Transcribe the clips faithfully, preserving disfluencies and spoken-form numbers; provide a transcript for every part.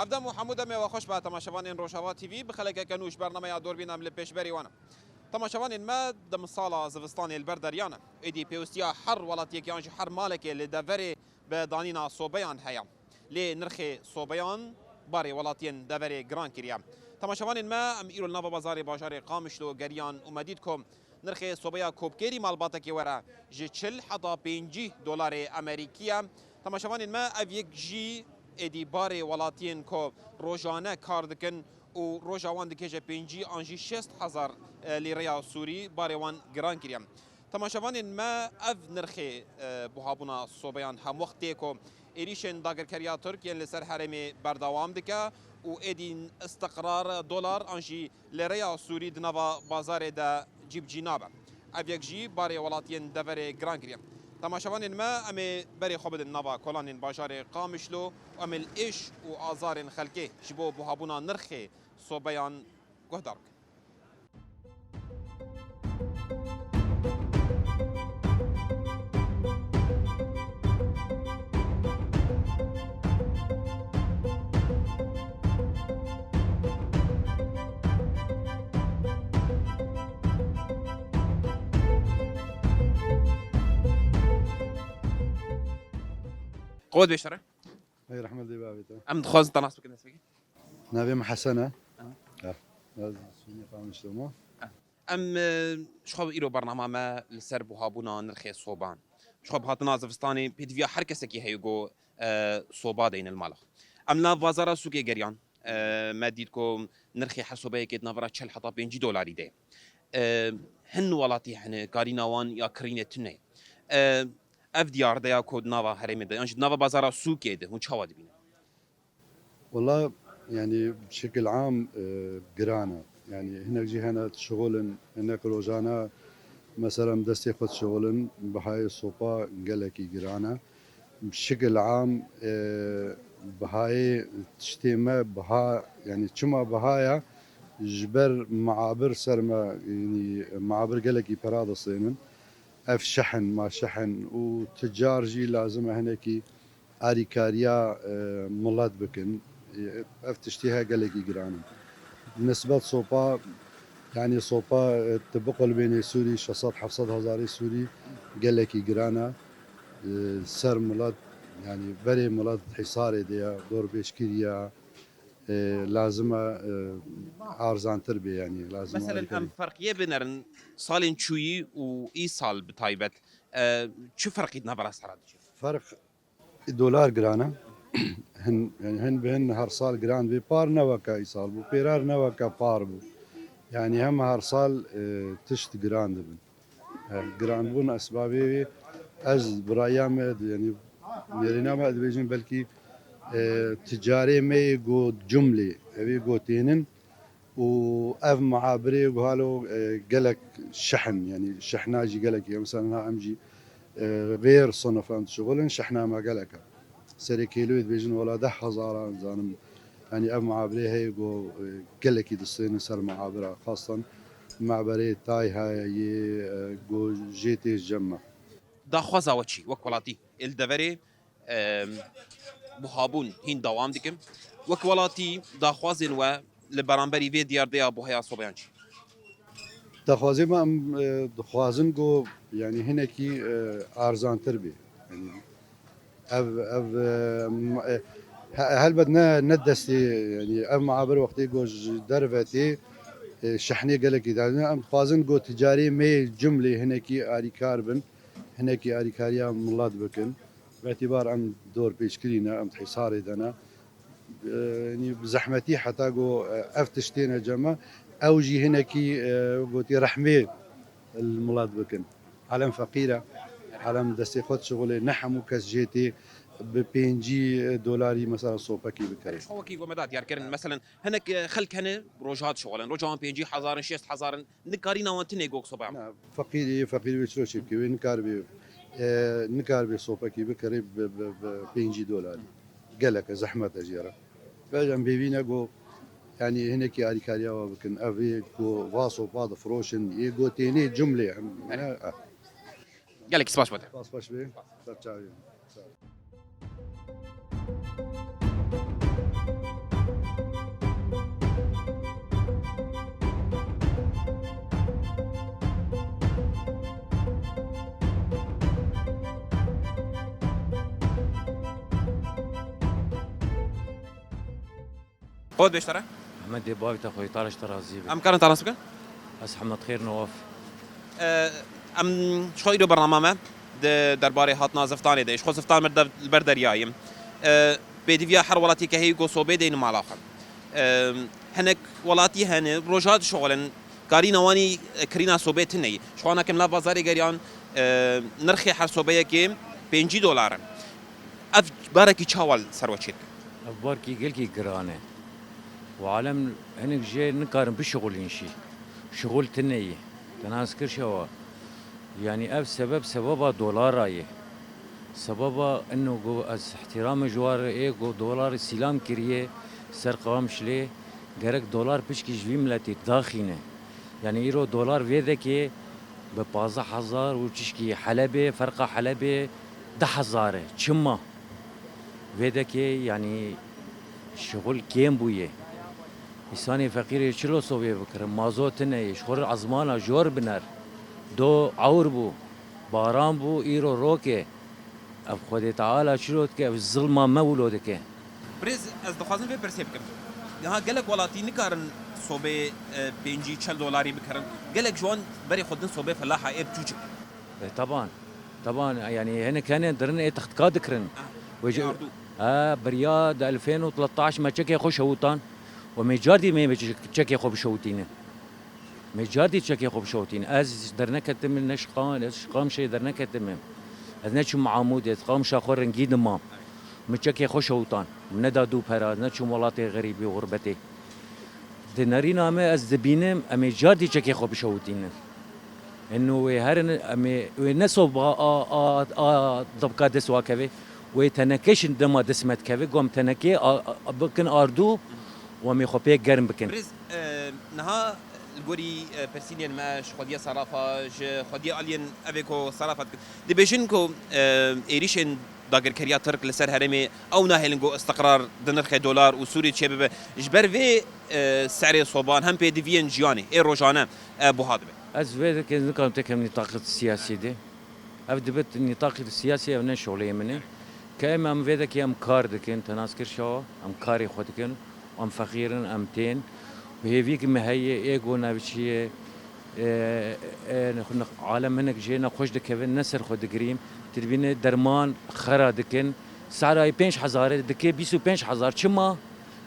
Ev dem û hemû demê we xweş be temaşevanên Rojava T V, bi xelekeke nû ji bernameya Dorbîn em li pêşberî wan in. Temaşevanên me, demsala zivistanê li ber derya ne. Êdî pêwistiya her welatiyekê an jî her malekê li deverê bi danîna sobeyan heye. Lê nirxê sobeyan barê welatiyên deverê giran kiriye. Temaşevanên me, em îro li nava bazarê bajarê Qamişlo geriyan û me dît ku nirxê sobeya ku bi kêrî malbatekê were ji çil heta pêncî dolarê Amerîkî ye. Temaşevanên me, ev yek jî êdî barê welatiyên ku rojane kar dikin û roja wan dikêje pêncî an jî şêst hezar, e, lîreya Sûrî barê wan giran kiriye. Temaşevanên me, ev nirxê, e, buhabûna sobeyan hemwext tê ku êrîşên dagirkeriya Tirk yên li ser herêmê berdewam dike û êdî istiqrar dolar an jî lêreya Sûrî di nava bazarê de cîbicî nabe. Ev yek jî barê welatiyên deverê giran kiriye. Temaşevanên me, em ê berê xwe bidin nava kolanên bajarê Qamişlo û em ê li êş û azarên xelkê ji bo buhabûna nirxê sobeyan guhdar bikin. Qewet bê şere. Hey, rehmet lê bavê te. Em dixwazin te nas bikin, destpêkê. Navê min Hesen e. Aha. Ya, ez Sûriyê Qamişlo me. Em, e, ji xwe îro bernama me li ser buhabûna nirxê soban. Ji xwe bi hatina zivistanê pêdiviya her kesekî heye ku, e, soba deyne li mala xwe. Em li nav bazara sûkê geriyan, e, me dît ku nirxê her sobeyekê di navbera çil heta pêncî dolarî de ye. E, hin welatî hene, karîna wan ya kirînê tune ye. E, ev diyar de ya ku di nava herêmê de, yan jî di nava bazara sûkê de, hûn çawa dibînin? Wela, yani, bi şekil am, e, giran e. Yani, hinek jî hene dişixulin, hinek rojane, mesela, em destê xwe dişixulin, bihayê sopa gelekî giran e. Bi şekil am, e, bihayê tiştê me biha, yani, çima biha ye? Ji ber miabir ser me, yani, miabir gelekî pera distênin. Ev şihin, ma şihin û ticar jî lazim e hinekî alîkariya, e, milet bikin. E, ev tiştê he gelekî giran in. Nisbet sopa, yani sopa, e, tu biqulbênê Sûrî, şeş sed heft sed hezarê Sûrî gelekî giran e. E, ser milet, yani berê milet hîsarê de ye, dorpêçkirî ye. E, lazim e, e, arzantir bê, yani lazim e. Meselen, alîkarî. Em ferqiyê binerin salên çûyî û îsal bi taybet, e, çi ferqî di navbera sera diçe? Ferq Dolar giran e. Hin, yani hin bi hin her sal giran bî. Par ne weke îsal bû. Pêrar ne weke par bû. Yani hem her sal, e, tişt giran dibin. E, giranbûn esbabê wê ez bi raya me, yani nêrîna me dibêjin belkî, e, ticarê me yê got cumlê, ev ê gotênin. Û ev muhabirê guhalo, e, gelek şihin, yani şihna jî gelek ye. Mesela niha em jî, e, vêr sinif em dişixulin, şihna me gelek e. Serê kêloyê dibêjin wela deh hezar e, zanim. Yani ev muhabirê heye ku, e, gelekî distênin ser muhabira. Xastan muhabirê tay heye yê, e, ku jê tê ji cem me. Daxwaza we çi wek welatî? Ê li deverê, em, buhabûn hîn dewam dikin. Wek welatî daxwazên we li beramberî vê diyardeya buhaya sobeyan çi? Daxwazê me em, e, dixwazin ku, yani, hinekî, e, arzantir bê. Yani, ev, ev, e, m-, e, he-, helbet ne, ne destê, yani, ev muhabir wextê ku ji derve tê, e, şehnê gelekî dadin. Em dixwazin ku ticarê me cumlê hinekî alîkar bin. Hinekî alîkariya milet bikin. Bi îtîbar em dorpêçkirî ne, em di hîsarê de ne. E, yanî bi zehmetî heta ku, e, ev tişt têne cem me, ew jî hinekî, e, gotî rehmê li milet bikin. Alem feqîr e, alem destê xwe dişixulê, ne hemû kes jê tê bi pêncî dolarî mesela sopekî bikere. Xwe wekî ku me da diyar kirin, meselen, hinek, e, xelk hene, roja dişixulin, roja wan pêncî hezar in, şêst hezar in, nikarîna wan tune gok soba. Na, feqîrî, feqîrî wê çiro çêbike, wê nikaribe, e, nikaribe sopekî bikere bi, bi, bi pêncî dolarî. Gelek e, zehmet e jê re. Bes em bêvî ne ku, yanî hinekî alîkariya we bikin. Ev ê ku va sopa difiroşin, ê ku tênê cumlê em, ne, eh. Gelek spas bide. Spas, baş bê. Ser çavê. Sağ ol. Qewet bêjtare. Hemedê bavê te xweyî tara ji te razî be. Em karin te nas bikin? Ez Hemed Xêr Newaf. Em ji xwe îro bernama me di derbarê hatina ziftanê de. Ji xwe ziftan mir de li ber deryayê. Pêdiviya her welatî ke heyî ku sobê deynin mala xwe. Hinek welatî hene, roja dişoxilin, karîna wanî kirîna sobê tune ye. Ji xwe nakim nav bazarê geriyan, nirxê her sobeyekê pêncî dolar e. Ev barekî çawa li ser we çêdike? Ev barkî gelkî giran e. Û alem hinek jê nikarin bişixulîn jî. Şixul tune ye. Te nas kir şewa. Yanî ev sebeb sebeba dolara ye. Sebeba ino ku ez ihtiramê ji war ê ku dolar sîlam kiriye ser Qamişlê, gerek dolar pişkî ji vî miletê daxîne. Yanî îro dolar vê dekê bi pazdeh hezar û çişkî Helebê, ferqa Helebê du hezar e. Çima? Vê dekê, yanî, şixul kêm bûye. Însanê feqîrê çilo sobê bikirin, mazot tune ye, ji xwe re ezmana jor biner. Do ewr bû, baran bû, îro rok e. Ev Xwedê Teala çilo dike, ev zilma me wilo dike. Birêz, ez dixwazim vê pirsê bikim. Niha gelek welatî nikarin sobê, e, pêncî çel dolarî bikirin. Gelek ji wan berê xwe din sobê felaha ê biçûçik. E, teban. Teban, yanî hinek hene dirin ê textika dikirin. Ah, Wê ê ji ardû. Ha, beriya di elfên û tlettaş me çekê xwe şewtan. Û me cardî me çekê xwe bişewitînin. Me cardî çekê xwe bişewitînin. Ez derneketim, ne ji Qam-, ez ji Qamişê derneketim. Ez neçûm Amûdê, ez Qamişa xwe rengî dimam. Min çekê xwe şewtan. Min neda dû pera, ez neçûm welatê xerîbî û xurbetê. Di nerîna me ez dibînim, em ê cardî çekê xwe bişewitînin. Eno wê herin, em ê, wê ne sob a, a, a, a dibka dest wa keve, wê tenekê şin dema dest me dikeve, gom tenekê a, a, bikin ardû, û em ê xwe pê germ bikin. Birêz, e, niha li gorî, e, pirsînên me ji xwediya serafa, ji xwediya aliyên evê ku serafa dikin, dibêjin ku, e, êrîşên dagirkeriya Tirk li ser herêmê ew nahêlin ku istiqrar di nirxê dolar û sûrê çêbibe. Ji ber vê, e, serê soban hem pêdiviyên jiyanê ê rojane, e, buha dibe. Ez vê dekê nikarim têkem nîtaqê siyasî de. Ev dibe nîtaqê siyasî, ev ne şoleyê min e. Ke em, em vê dekê em kar dikin, te nas kir şawa, em karê xwe dikin. Em feqîr in, em tên. Bi hêviyek me heye, ê go navçiyê, e, e, ne-, ne-, alem hinek jê nexweş dikevin, ne ser xwe digirîm. Tu dibîne derman xera dikin. Serayê pênc hezar e, dike bîst û pênc hezar. Çima?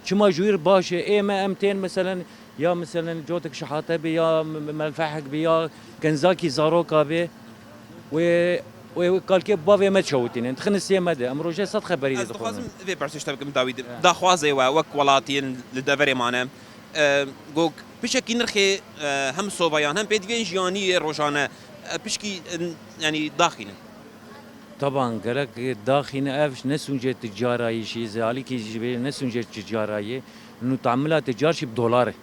Çima ji wir baş e? Ê me em tên, meselen, ya meselen cotek şihate bi, ya m-, m-, melfehek bi, ya kenzakî zaroka bi. Wê, wê, wê kalkê bavê me çewitînin. Dixin sê me de. Em roje sed xeberî Ez dixwazim. dixwazim vê persê ji te bikim dawî din. Evet. Daxwazê we wek welatiyên li deverê mane, e, go pişekî nirxê, e, hem sobayan hem pêdiviyên jiyanî yê rojane, e, pişkî, e, yanî daxînin. Taban gerek daxîne ev ne sûncê ticara yî jî, zealîkî jî bê ne sûncê ticara yê. Nû tamila ticar jî bi dolar e.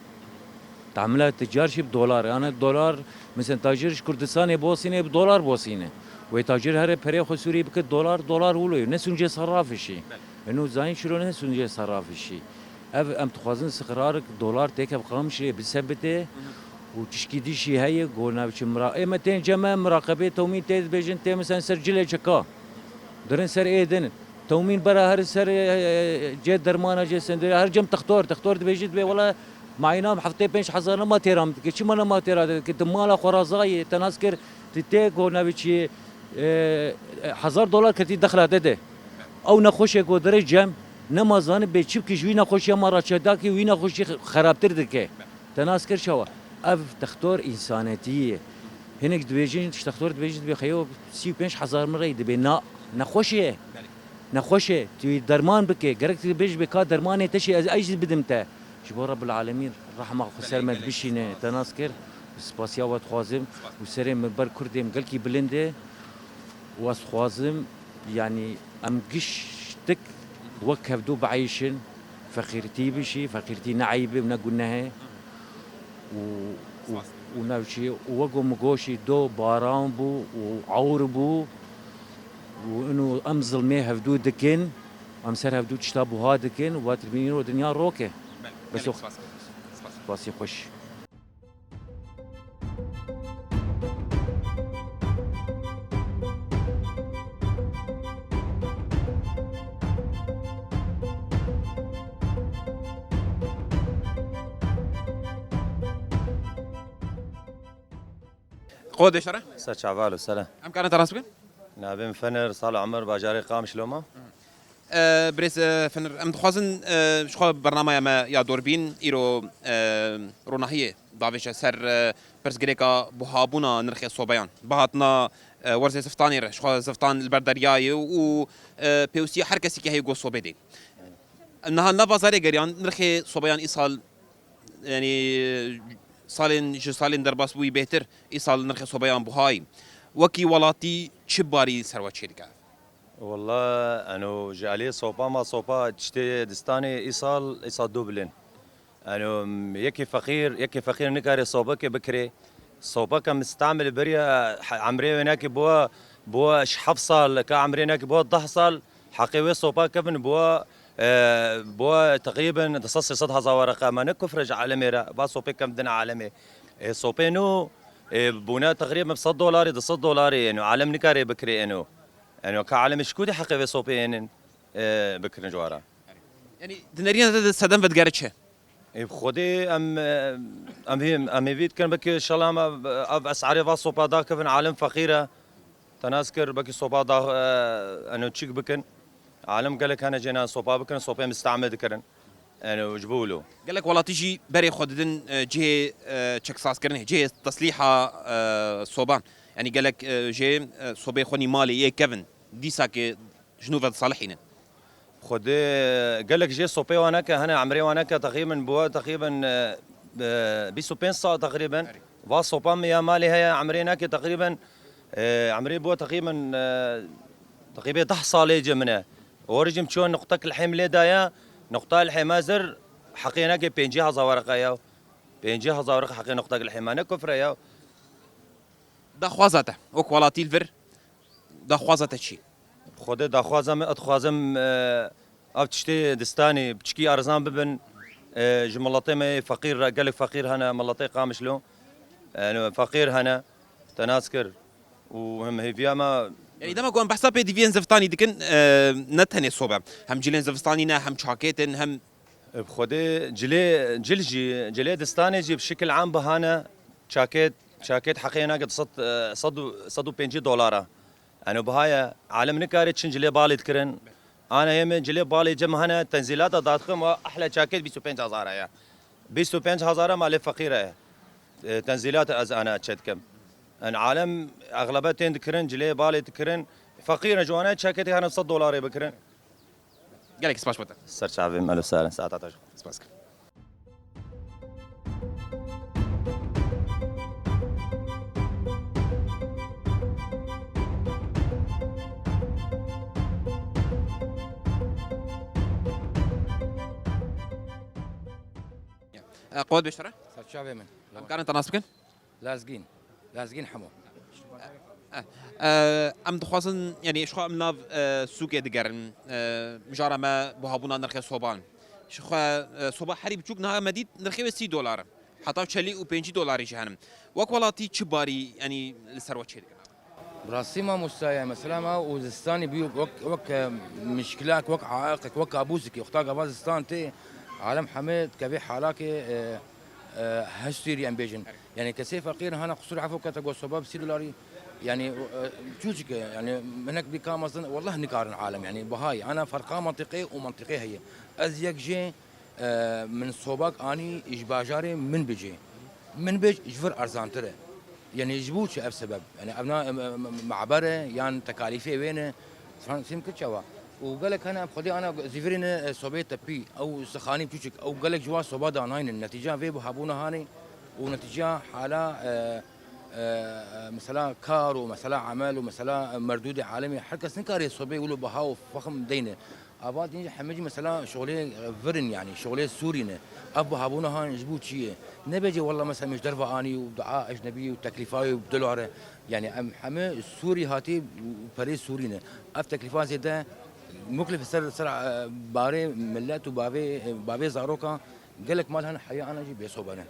Tamila ticar jî bi dolar. Yani dolar, mesela tacir ji Kurdistanê bosîne, bi dolar bosîne. Wê tacir here perê xwe Sûrî bike dolar, dolar wilo ye. Ne sûncê serrafê şî. Eno zayîn şiro ne sûncê serrafê şî. Ev em dixwazin istiqrarik dolar têke bi Qamişlê bisebite û tişkî dî jî heye, go navçe mira-, ê me tên cem e, miraqebê tewmîn tê dibêjin, tê mesela ser cilê çeka. Dirin ser ê din. Tewmîn bera her ser, e, e, cê dermana, cê sendê, her cem textor, textor dibêjî dibê, wela Maîna heftê pênc hezar nema têra min dike. Çima nema têra dike? Tu mala xwe razayê, te nas kir, tu tê ku navê çi, e, e, hezar dolar ketî dexla te de. Ew nexweşê ku dirê cem, nema zanibê çi bikî ji wî nexweşiya ma re çêdakî, wî nexweşî xerabtir dike. Te nas kir çawa? Ev textor însanetî ye. Hinek dibêjin, ji textor dibêjin, dibê xeyo sî û pênc hezar min rey dibê. Na, nexweş e. Nexweş e. Tu derman bike. Gerek tu dibêj bê ka dermanê te şî, ez ey jî bidim te. Ji bo Rebbil Alemîn rehma xwe ser me dibişîne, te nas kir. Spasiya we dixwazim û serê min ber kurdêm gelkî bilind e û ez dixwazim, yanî em giştik wek hevdû bieyşin, feqîrtî bişî, feqîrtî ne eyb e û ne guneh e û, û, û navçî û wek min goşî do baran bû û ewr bû û ino em zilmê hevdû dikin. Em ser hevdû tişta buha dikin, we dibînin ro dinya rok e. Belê, Bes gelek o spas. Spas. Spasî xweş. Qewet bêşere. Ser çava lo sere. Em karin te rast bikin? Navê min Fenir, Sal Omer, bajarê Qamişlo me. E, birêz, e, Fenir, em dixwazin, e, ji xwe bernameya me ya Dorbîn îro, e, ronahiyê davêje ser, e, pirsgirêka buhabûna nirxê sobeyan. Bihatina, e, werzê ziftanê re, ji xwe ziftan li ber deryayê û, e, pêwîstiya her kesekî heye ku sobê dê. Niha nava zarê geriyan nirxê sobeyan îsal, yanî salên, ji salên derbas bûyî bêhtir, îsal nirxê sobeyan buhayî. Wekî welatî çi barî ser we çêdike? Walla, eno ji aliyê sopa ma sopa tiştê distanê îsal, îsal dublin. Eno yekê feqîr, yekê feqîr nikare sobekê bikirê. Sobeke mistamil beriya he-, emrê wênekê bû, bû ji heft sal, ka emrê nekê bû deh sal, heqê wê sopa kevin bû, e, bû teqrîben du sed sê sed hezar wereqe. Me ne kufre ji alemê re, va sopê kem din alemê. E, sopê nû, e, bûne teqrîben sed dolarê, du sed dolarê, eno alem nikare bikirê eno. Eno ka alemê ji ku dê heqê vê sopê ênin, e, bikirin ji wara. Yanî di nerîna te de sedem vedigere çi? Ê, bi Xwedê em, em hê, em hêvî dikin, belkî inşallah em ev, ev esarê va sopa dakevin, alem feqîr e. Te nas kir, belkî sopa da, e, eno çîk bikin. Alem gelek hene cênan sopa bikin, sopê mistamil dikirin. Eno ji bo wilo. Gelek welatî jî berê xwe didin, e, cihê, e, çeksaskirinê, cihê teslîha, e, soban. Yanî gelek, e, jê, e, sobê xwe nî malê yê kevin. Dîsa ki ji nû ve disalihînin. Xwedê gelek jê sopê wan neke, hene emrê wan neke, teqrîben bûye teqrîben, e, e, bîst û pênc sal teqrîben. Erê. Va sopa min ya malê heye, emrê neke teqrîben, e, emrê bûye teqrîben, e, teqrîbê deh salê cê min e. Oricim çûye nuqtek lihê min lê daye, nuqta lihê me zir heqê neke pêncî hezar wereqe ya. Pêncî hezar wereqe heqê nuqtek lihê me ne kufre ya. Daxwaza te, wek welatî li vir, daxwaza te çi? Xwedê daxwaza me, ez dixwazim, e, ev tiştê distanê piçikî erzan bibin, e, ji miletê me yê feqîr re, gelek feqîr hene, miletê Qamişlo, e, feqîr hene, te nas kir. Û him hêviya me. Yanî dema ku em behsa pêdiviyên ziftanî dikin, e, ne tenê sobe. Hem cilên zivistanî ne, hem çakêt in, hem E, bi Xwedê cilê, cil jî, cilê distanê jî bi şikil am bihane, çakêt, çakêt heqê nake sed, e, sed û, sed û pêncî dolara. Eno biha ye, alem nikare çin cilê balê dikirin. Ana yê min cilê balê cem hene, tenzîlata dadixim, wa ehle çakêt bîst û pênc hezar e ya. Bîst û pênc hezar e malê feqîr e. E, tenzîlata ez ana çetkim. En alem exlebe tên dikirin, cilê balê dikirin. Feqîr e, ji wana çakêtê hene sed dolarê bikirin. Gelek spas bo te. Ser çavê me, lo sare, saeta te ji xwe. Spas dikim. E, qewet bêşere. Ser çavê min. Em karin te nas bikin? Lezgîn. Lezgîn hemo. E, e, em dixwazin, yanî ji xwe em nav, e, sûkê digerin. E, mijara me buhabûna nirxê soban. Ji xwe, e, soba herî biçûk niha me dît nirxê wê sî dolar e. Heta çelî û pêncî dolarî jî henin. Wek welatî çi barî, yanî li ser we çêdikin? Bi rastî mamosta ye, mesela me û zistanî bû wek, wek, e, mişkilak, wek aiqek, wek kabûsek. Wexta gava zistan tê, alem hemê dikevê halakê, e, e, hestîrî em bêjin. Yanî kesê feqîr hana qusûr efo kete go soba bi sî dolarî, yanî, e, çûçike, yanî hinek bî ka mezin, wallah nikarin alem, yanî bihayî. Ana ferqa mentiqê û mentiqê heye. Ez yek jê, e, min sobak anî ji bajarê min bicê. Min bêj ji vir erzantir e. Yanî ji bo çi ev sebeb? Yanî ev na, e, e, me'ber e yan tekalîfê wê ne? Fransîm kir çawa? Û gelek hene em xwedê ana zîvirî ne, e, sobê tepî, ew sixanî çûçik, ew gelek ji wan soba danaynin. Netîca vê buhabûna hanê û netîca hala, e, e, e, mesela kar û mesela emel û mesela merdûdê alemê her kes nikare sobê wilo biha û fexm deyne. Ava din jî hemî jî mesela şolê, e, vir in, yanî şolê sûrî ne. Ev buhabûna han ji bo çi ye? Nebêje wela mesela min ji derve anî û dua ecnebî û teklîfa wê bi dolar e. Yanî em hemî sûrî hatî û perê sûrî ne. Ev teklîfa zêde muklif ser, ser, e, barê millet û bavê, e, bavê zaroka gelek mal hene heya ana jî bêsobe ne.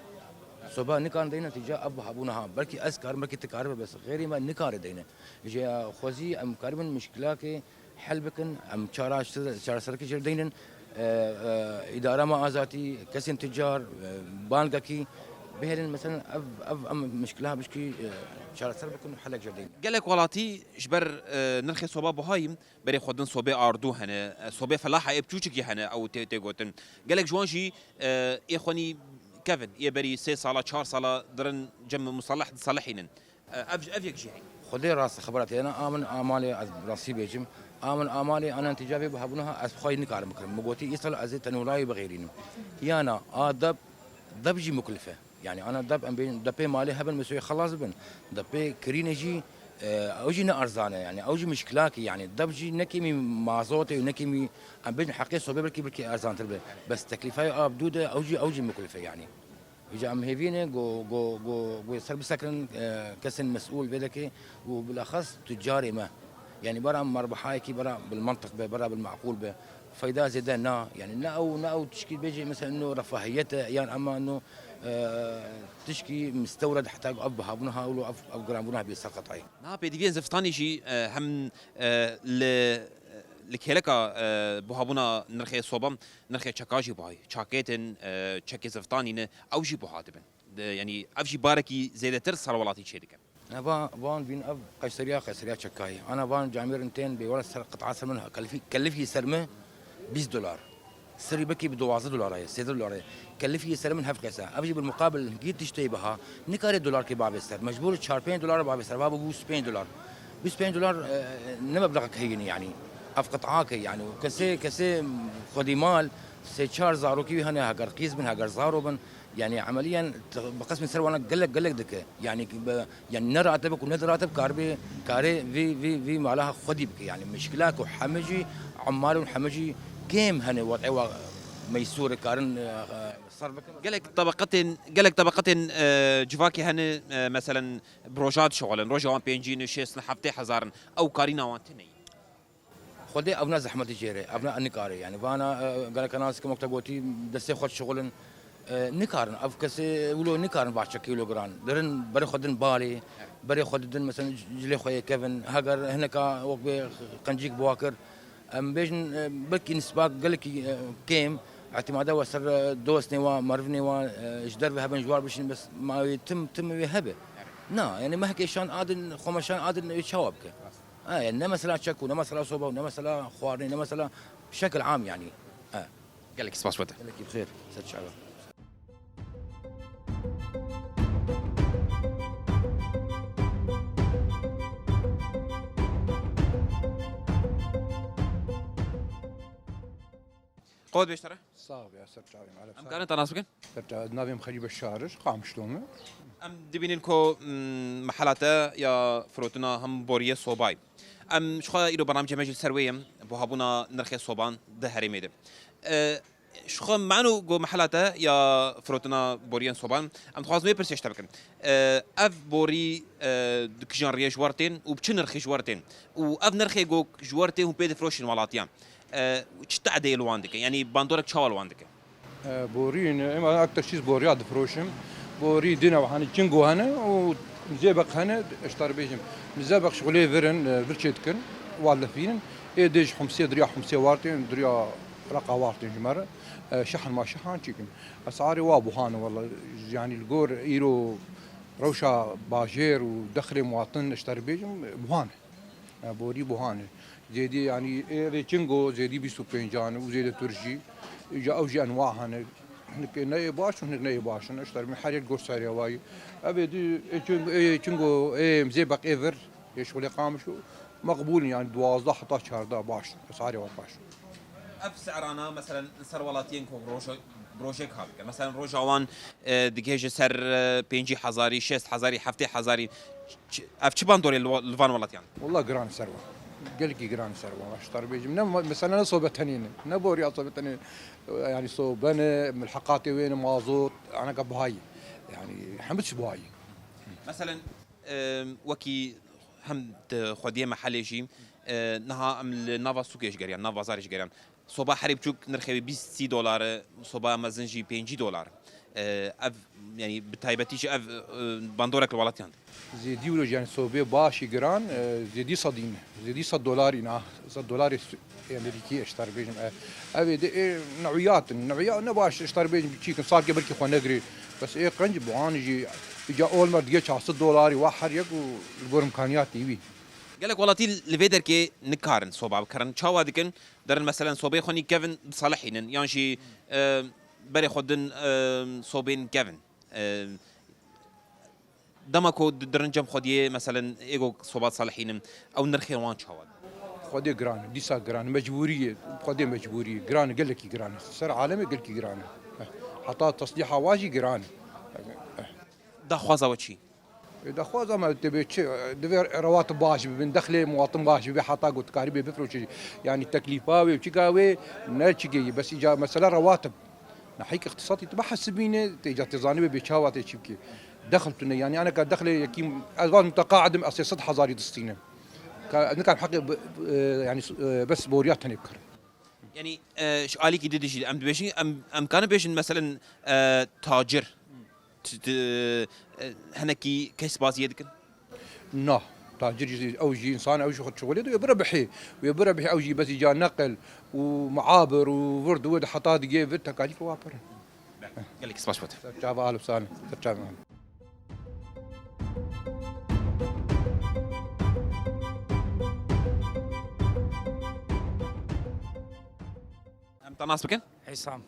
Soba nikarin deyne tîca ev buhabûna ha. Belkî ez karim, belkî tu karibe, bes xêrî me nikare deyne. Ji xwezî em karibin mişkilakê hel bikin, em çara-, çareserkî jê deynin, e, e, îdara me azatî, kesên ticar, e, bangekî, Bihêlin mesela ev, ev em mişkila bişkî, e, çareser bikin û helek jê deyin. Gelek welatî ji ber, e, nirxê soba buhayî berê xwe din sobê ardû hene, e, sobê felaha ê biçûçikî hene ew tê, tê gotin. Gelek ji wan jî, e, ê xwenî kevin, ê berî sê sala, çar sala dirin cem musalih disalihînin. E, ev, ev yek jî heye. Xwedê rast xebera te. Yana a min amalê ez rastî bêjim. A min amalê ana netice vê bihabûna ez xwe nikarim bikirim. Min gotî îsal ez ê tenûrayê bixêrînim. Yana a deb, deb jî muklif e. Yani ana deb em bêjin depê malê hebin, mesela xelas bin. Depê kirînê jî, e, ew jî ne erzan e. Yani ew jî mişkilakî yani. Deb jî ne kêmî mazotê û ne kêmî em bêjin heqê sobê belkî belkî erzantir be. Bes teklîfayê a bi dû de ew jî, ew jî muklif e yani. Îca em hêvî ne ku, ku, ku, ku ser bisekirin, e, kesên mesûl vê dekê û bilaxas tucarê me. Yani bera merbihayekî bera bil mantiq be, bera bil meqûl be. Feyda zêde na. Yani ne ew, ne ew tişkî bêjê mesela ino refahiyet e, yan ema ino, e, tişkî mistewred heta ku ev bihabûna ha û ev, ev giranbûna hebî ser qetayê. Niha pêdiviyên ziftanî jî, e, hem, e, li, li kêleka, e, buhabûna nirxê soba, nirxê çeka jî buhayî. Çakêtin, e, çekê ziftanî ne, ew jî buha dibin. De, yanî ev jî barekî zêdetir ser welatî çêdike. Eva, van bîn ev qeşeriya, qeşeriya çekayî. Ana van camêrin tên bê were ser qit'a ser min kelifî, kelifî ser min bîst dolar. Serî belkî bi duwazdeh dolara ye, sêzdeh dolara ye. Kelifî ser min heft qeysa. Ev jî bil muqabil hingî tiştê biha. Nikare dolarkê bavê ser. Mecbûr çar pênc dolar bavê ser. Va bû bîst pênc dolar. Bîst pênc dolar, e, ne meblexek heyîn e yani. Ev qit'ake yani. Kesê, kesê xwedî mal, sê çar zarokî wî hene, heger qîz bin, heger zaro bin. Yani emeliyen t-, bi qismê ser wana gelek, gelek dike. Yani ki bi, yani ne rahatib ku ne diratib karibê, karê vî, vî, vî mala xwedî bike. Yani mişkila ku hemê jî, emmal û hemê jî kêm hene wad'ê wa meysûr karin, e, e, ser bikin. Gelek tabaqetên, gelek tabaqetên, e, civakê hene, e, meselen bi roja dişixulin. Roja wan pêncî in, şêst in, heftê hezar in. Ew karîna wan tune ye. Xwedê evna zehmetî jê re, evna nikare. Yani vana, e, geleka nas ki mokta gotî destê xwe dişixulin, e, nikarin. Ev kesê wilo nikarin va çekî wilo giran. Dirin berê xwe din balê, berê xwe didin, mesela cilê xwe yê kevin. Heger hineka wek bê qencîk bi wa kir. Em bêjin, e, belkî nisba gelekî, e, kêm, îtîmada we ser, e, dostê wa, merivnê wa, e, ji derve hebin ji war bişîn, bes ma wê tim, tim wê hebe. Na, yani mehkê şan adin, xwe me şan adin, wê çawa bike? Ha, yani ne mesela çek û ne mesela soba û ne mesela xwarinê, ne mesela şekil am yani. Ha. Gelek spas wete. Gelekî bi xêr. Ser çava. Qewet bêştere. Sağ ol ya, ser çavê me. Em karin te nas bikin? Ser çavê, navê min Xelîl Beşar e, Qamişlo me. Em dibînin ku, mm, mehela te ya firotina hem boriyê sobayê. Em ji xwe îro bernamecê me jî li ser wê ye, buhabûna nirxê soban di herêmê de. E, ji xwe mano ku mehela te ya firotina boriyên soban, em dixwazin wê pirsê ji te bikin. E, ev borî, e, di kîjan riyê ji we re tên û bi çi nirxî ji we re tên? Û ev nirxê ku ji we re tê hûn pê difiroşin welatiyan, e, çi tedê li wan dike? Yanî bandorek çawa li wan dike? E, borîn, em aktar çîz boriya difiroşim. Borî dine hani çingo hene û zebeq hene, ji te re bêjim. Zebeq şixulê virin, e, vir çê dikin, wa lifînin. Ê dê ji Humsê, diriya Humsê wartên, diriya Reqa wartên ji me re. E, şehan ma şehan çêkin. Esarê wa buhan e, wela, yani li gor îro rewşa bajêr û dexrê muwatin, ji te re bêjim, buhan e. E, borî buhan e. Zêdî, yanî, ê rê çingo zêdî bîst û pêncan û zêdetir jî. Îca ew jî enwa hene. Hinek ne yê baş û hinek ne yê baş in. Ji te re min her yek gor serê wayî. Ev ê di, ê çin-, ê çingo, ê zêbeq ê vir, ê şixulê Qamişlo meqbûl in, yanî duwazdeh heta çardeh baş in. Esarê wan baş in. Ev se'rana, meselen, li ser welatiyên ku roja, rojek ha bike. Meselen, roja wan, e, digihêje ser, e, pêncî hezarî, şêst hezarî, heftê hezarî. Ç-, ev çi bandorê li wa-, li van welatiyan? Wela giran ser wan. Gelekî giran ser wan. Ji te re bêjim. Ne me-, mesela ne sobe tenê ne. Ne boriya sobe tenê. Yani sobe ne, milheqatê wê ne, mazot, anaka buhayî. Yani hemû tişt buhayî. Meselen, e, wekî hem di xwediyê mehelê jî, e, niha em li nava sûkê ji geriyan, nav bazarê ji geriyan. Soba herî biçûk nirxê wî bîst sî dolar e, soba mezin jî pêncî dolar. E, ev, yani bi taybetî jî ev, e, bandorek li welatiyan. Zêdî wilo jî, yani sobê başî giran, e, zêdî sedî ne. Zêdî sed dolarî na, sed dolarê su-, Amerîkî, ji te re bêjim, e, ev ê de, e, newiyat in. Newiya ne baş, ji te re bêjim, çîkin, salkê belkî xwe negirê. Bes ê qenc bi wan jî îca olma dige çar sed dolarî wa her yek û li gor imkaniyatê wî. Gelek welatî li vê derkê nikarin soba bikirin. Çawa dikin? Derin meselen sobê xwe nî kevin disalihînin yan jî, e, berê xwe din, e, sobên kevin. E, dema ku di-, dirin cem xwediyê, meselen, êgo soba salihînin, ew nirxên wan çawa? Xwedê giran e, dîsa giran e, mecbûrî ye, xwedê mecbûrî ye, giran e, gelekî giran e. Ser alemê gelekî giran e. Heh. Heta teslîha wa jî giran e. Heh. Daxwaza we çi? E, daxwaza me tê bê çi? Divê rewatib baş bibin, dexlê muwatin baş bibe, heta ku dikarî bê bifroşî. Yanî teklîfa wê û çika wê ne çikê ye. Bes îca mesela rewatib. Nahîk îqtîsadî tu bihesibîne, tê ca tê zanî wê bê çawa tê çi bikê. Dexil tune, yanî aneka dexlê yekî, ez vaz mutaqaid im, ez sê sed hezarî distînim. Ka, ez nikarim heqê bi, bi, e, yanî, e, bes boriya tenê bikirim. Yanî, e, ji alîkî di dijî em dibêjin, em, em karin bêjin, meselen, e, tacir, t-, t-, e, hinekî kesbaziyê dikin? Na, tacir jî, ew jî însan, ew jî xwe şixulê de, wê birebihê. Wê birebihê, ew jî besî ca neqil û muabir û vir di wir de heta digê vir tekalîf wa pir in. Gelek spas bo te. Ser çava, ahlan û sahlan. Ser çava. Em te nas bikin? Hîsam.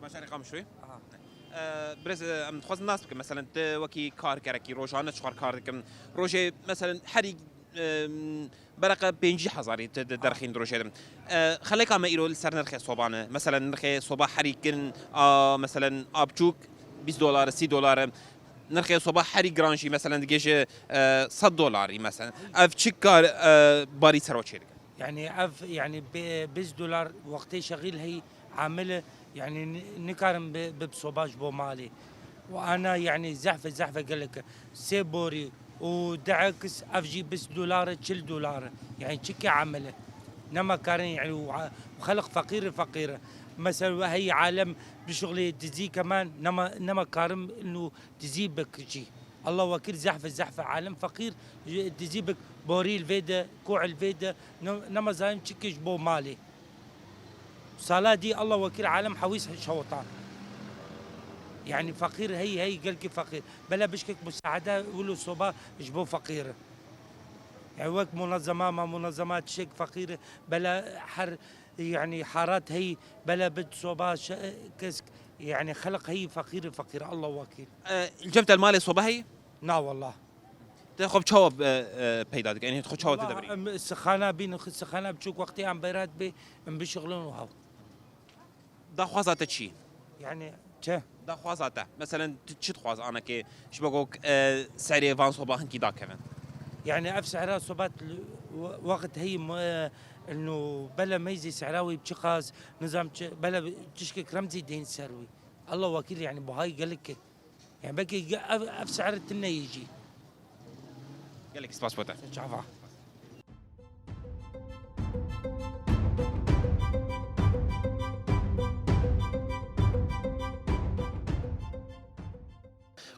Ji şarê Qamişloyê? Aha. Ee, birêz, e, em dixwazin nas bikin. Meselen, tu wekî karkerekî rojane çixwar kar dikin. Rojê, meselen, herî, e, bereqe pêncî hezarî tu di-, derxîn di rojê de. E, xeleka me îro li ser nirxê soban e. Meselen, nirxê soba herî kin, a, meselen, a biçûk bîst dolar, sî dolar e. Nirxê soba herî giran jî, meselen, digêje, e, sed dolarî, meselen. Ev çi kar, e, barî ser we çêdike? Yani ev, yani bi-, bîst dolar wextê şexîl hey amil, yani ni-, nikarin bi, bi soba ji bo malê. Û ana yani zehfe, zehfe gelek. Sê borî û dehekis ev jî bîst dolar, çil dolar. Yani çike amil. Nema karin yani û a-, xelq feqîr, feqîr. Mesela hey alem bişuxlê dizî keman nema, nema karim inu dizî bik jî. Allah wekîl zehf, zehf alem feqîr, dizî bik borî li vê de, kuh li vê de, ne-, nema zanim çi kir ji bo malê. Sala dî Allah wekîl alem hewîs şewitan. Yani feqîr hey, hey gelkî feqîr. Bela bişkek musaade wilo soba ji bo feqîr. Yani wek munezema ma munezema tişek feqîr, bela her Yani harat hey, bela bit soba şe-, kesk, yani xelq hey feqîr, feqîr, Allah wekîl. E, cem te li malê soba hey? Na wallah. Te xwe bi çawa, e, e, peyda dike? Yani xwe çawa te Wallah, devirî? Em sixana bîn, sixana biçûk wextê em beyrat bê, em bişixlin û haw. Daxwaza te çi? Yani Çi? Daxwaza te. Meselen, tu çi dixwaz anekê ji bo ku, e, serê van soba hinkî dakevin? Yani ev sehra sobat l-, we-, wext heyî mu-, e, inu bele meyzê sehra wî çiqas, nizam çi, bele tişkek remzî deyn ser wî. Allah wekîl yani buhay gelek ke. Yani belkî ge-, ev, ev sehra tine yê jî. Gelek spas bo te. Çava.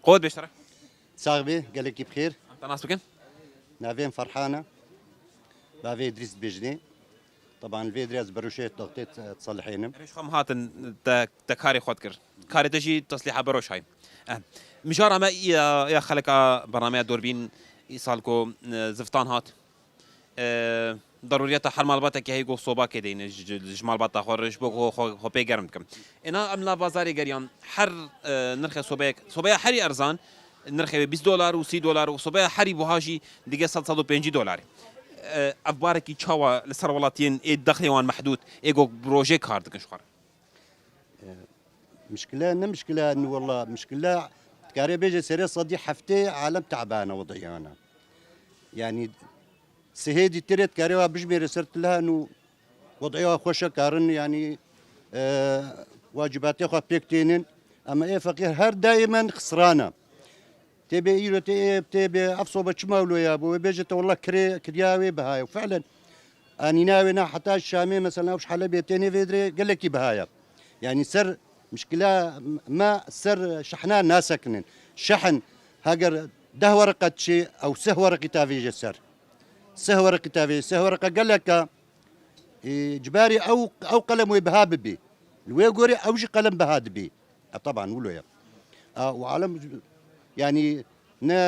Qewet bêştara. Sax bî, gelekî bi xêr. Em te nas bikin? Navê min Ferhan e. Bavê Îdrîs dibêjinê. Teban li vê dirê ez berûşê taxtê diselihênim. Erê, ji xwe em hatin te, te karê xwe dikir. Karê te jî teslîha beroşayî. Eh, mijara me ya, ya xeleka bernameya Durbîn îsal ku, eh, ziftan hat. Eh, darûriyeta her malbatekê heye ku sobakê deyne ji, ji, ji malbata xwe re, ji bo ku xwe, xwe pê germ dikim. Êna em la bazarê geriyan her, eh, nirxê sobeyek, sobeya herî erzan, nirxê wê bîst dolar û sî dolar û sobeya herî buha jî dige sed, sed û pêncî dolar. E, ev barekî çawa li ser welatiyên ê dexlê wan mehdûd, ê ku bi rojê kar dikin ji xwe re? E, mişkile ne mişkile, ni wela mişkile dikare bêje serê sedî heftê alem teban e wediyana. Yanî sihê dîtirê dikare wa bijmêre ser tila nû. Wediya xweş e karin, yanî, e, wacîbatê xwe pêk tênin. Ema ê feqîr her daîmen xisran e. Tê bê îro tê ê, tê bê ev sobe çima wilo ya bo? Wê bêje te wela kirê, kirya wê biha ye. Fi'len, anîna wê na heta Şamê, mesela ew ji Helebê tênê vê dirê gelekî biha ye. Yanî ser mişkila me ser şehna nasekinin. Şehn heger deh wereqe diçê, ew sih wereqî tavêje ser. Sih wereqî tavê, sih wereqe gelek e. Ê, ji barî ew, ew qelem wê biha bibî. Li wê gorî ew jî qelem biha dibî. E, teban wilo ye. A, û alem, yanî ne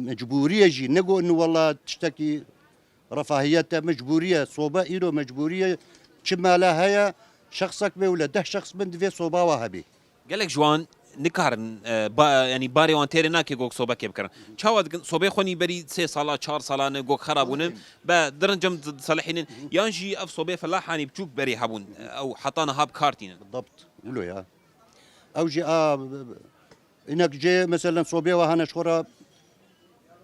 mecbûrî ye jî, ne got, wela tiştekî refahiyet e, mecbûrî ye, sobe îro mecbûrî ye, çi mala heye, şexsek be wele deh şexs bin divê soba wa hebî. Gelek ji wan nikarin, e, ba-, yanî barê wan têrê nake ku sobekê bikirin. Çawa dikin? Sobê xwe nî berî sê sala, çar sala ne, gok xera bûne, be dirin cem di-, diselihînin. Yan jî ev sobê felahanî biçûk berî hebûn, e, ew heta niha bi kar tînin. Bidabt, wilo ya. Ew jî a, înek jê, meselen, sobê we hene ji xwe re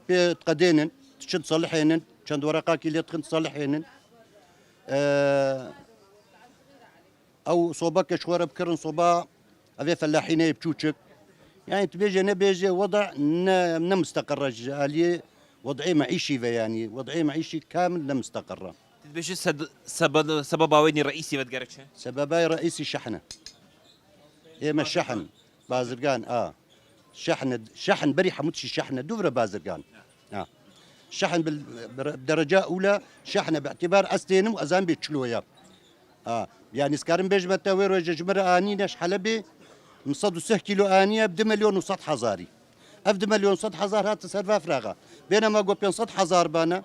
pê diqedênin, diçin diselihênin, çend wereqakî lê dixin diselihênin. E, Ew sobeke ji xwe re bikirin soba, ev ê felahîneyê biçûçik. Yani tu bêje nebêje, weda ne, ne misteqir e ji aliyê wed'ê meîşî ve, yani wed'ê meîşî kamil ne misteqir e. Tu dibêjî sed-, sebe-, sebeba wê nî reîsî ve digere çi? Sebeba reîsî şehn e. Ê me şehn, bazirgan, a. Şehn, şehn berî hemû tişî şehn e, dû vire bazirgan. Ha. Şehn bil, bi derece ula şehn e, bi îtibar ez tênim û ez em bê çilo ye. Ha. Yani ez karim bêjime te wê roje ji min re anîne ji Helebê, min sed û sih kîlo aniye bi du milyon û sed hezarî. Ev du milyon sed hezar hate ser vefraxa. Bêne me got pênc sed hezar bane.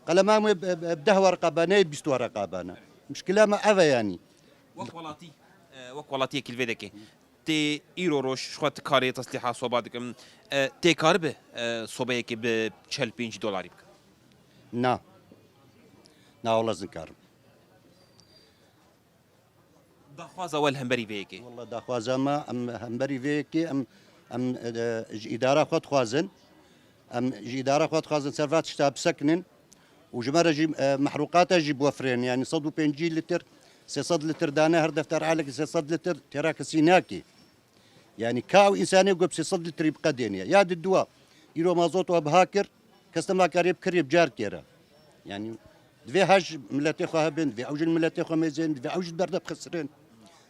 Qeleman wê bi, bi, bi deh wereqa bane, bîst wereqa bane. Muşkila me ev e yani. Wek welatî, e, wek welatiyekî li vê dekê. Tê îro roj ji xwe tu karê teslîha soba dikim. E, tê karibe, e, sobeyekê bi çel pêncî dolarî bike? Na. Na, wela ez nikarim. Daxwaza we li hemberî vê yekê? Wela daxwaza me, em hemberî vê yekê, em, em, e, ji îdara xwe dixwazin. Em ji îdara xwe dixwazin ser va tişta bisekinin û ji me re jî, e, mehrûqata jî biwefirên. Yani sed û pêncî litir, sê sed litir dane, her defter alekî sê sed litir têra kesî nake. Yani ka ew însanê ku bi sê sed litrî biqedêniye. Ya di dua, îro mazot we biha kir, kes nema karê bikirê bi carkê re. Yani divê hej miletê xwe hebin, divê ew jin miletê xwe mêzên, divê ew jin berde bixisirin.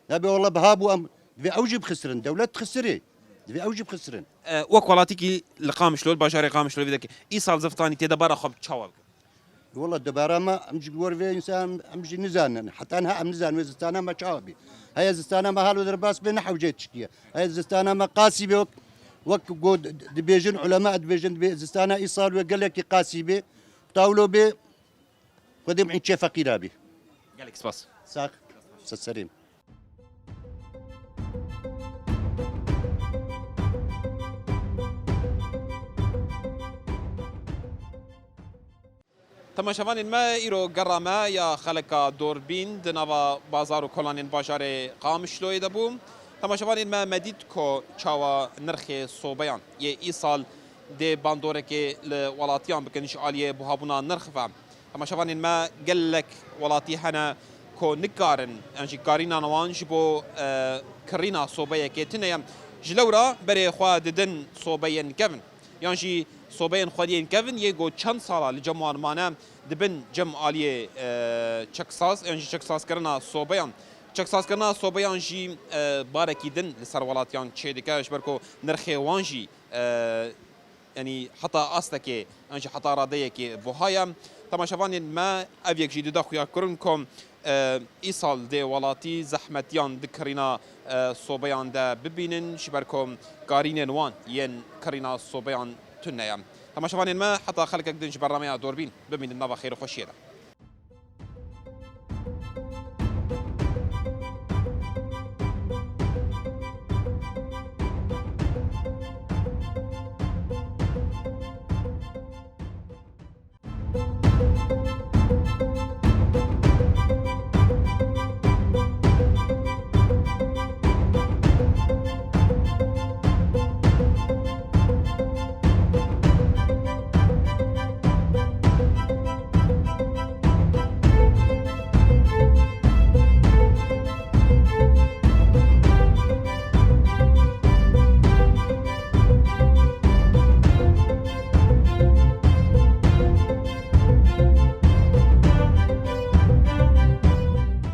Nebe wela biha bû em, divê ew jî bixisirin. Dewlet dixisirê. Divê ew jî bixisirin. E, wek welatikî li Qamişlo, li bajarê Qamişlo vê dekê, îsal ziftanî tê de bara xwe çawa bike? Wela dubara me, em jî bi wer vê însan em jî nizanin. Heta niha em nizanin wê zistana me çawa bî. Heye zistana me halo derbas bê ne hewcê tiştiye. Heye zistana me qasî bê wek, wek go dibêjin ulema dibêjin dibê zistana îsal wê gelekî qasî bê. Tawlo bê, Xwedê min çê feqîra bî. Gelek spas. Sax. Ser serê min. Temaşevanên me, îro gera me ya xeleka Dorbîn di nava bazar û kolanên bajarê Qamişloyê de bû. Temaşevanên me, me dît ku çawa nirxê sobeyan yê îsal dê bandorekê li welatiyan bikin ji aliyê buhabûna nirx ve. Temaşevanên me, gelek welatî hene ku nikarin, yan jî karîna wan ji bo, e, kirîna sobeyekê tune ye. Ji lewra berê xwe didin sobeyên kevin. Yan jî sobeyên xwediyên kevin yê ku çend sala li cem wan mane, dibin cem aliyê, e, çeksaz, yan jî çeksazkirina sobeyan. Çeksazkirina sobeyan jî, e, barekî din li ser welatiyan çêdike, ji ber ku nirxê wan jî, e, yanî heta astekê, yan jî heta radeyekê buha ye. Temaşevanên me, ev yek jî dide xuyakirin ku, e, îsal dê welatî zehmetiyan di kirîna, e, sobeyan de bibînin, ji ber ku karînên wan yên kirîna sobeyan tune ye. Temaşevanên me, heta xelkek din ji bernameya Dorbîn, bimînin nava xêr û xweşiyê de.